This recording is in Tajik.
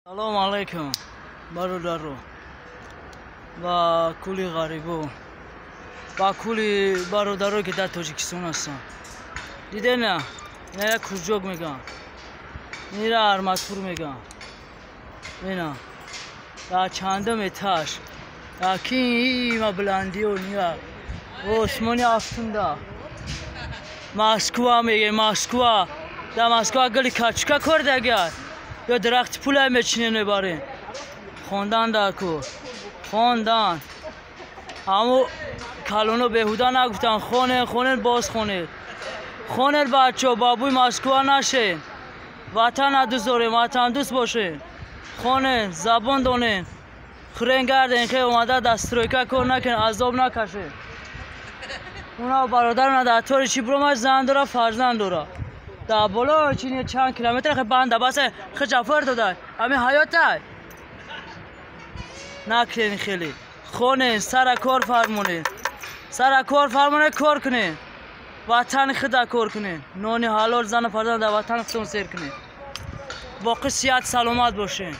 Салом алейкум, бародаро ва кулли ғарибо ва кулли бародарое, ки дар Тоҷикистон ҳастанд. Дидена, ина крючок мегӯянд, ира арматур мегӯянд. Ина дар чандум этаж, дар кима баландиё, ния осмони ҳафтумда. Москва мегӯем, Москва. Дар Москва гули качка кордагар ё дарахти пулай мечинем, мебарем. Хондан дар кор, хондан. Ҳамо калоно беҳуда нагуфтанд: хонен, хонен, боз хонед. Хонед, бачаҳо, бабуи Москва нашед. Ватана дӯст дорем, ватандӯст бошед. Хонен, забон донен, хӯрен, гарден, хе омада дар стройка кор накунед, азоб накашед. Уна бародарона дар тори чӣ биромад, зан дора, фарзанд дора. Дар боло чини чанд километр хе банда баса хиҷафар дода. Ами ҳаётай накунед хеле. Хонен, сара кор фармонед, сара кор фармонед, кор кунед, ватани худа кор кунед, нони ҳалол, зану фарзанд дар ватани худтон сер кунед. Боқӣ сиҳат, саломат бошед.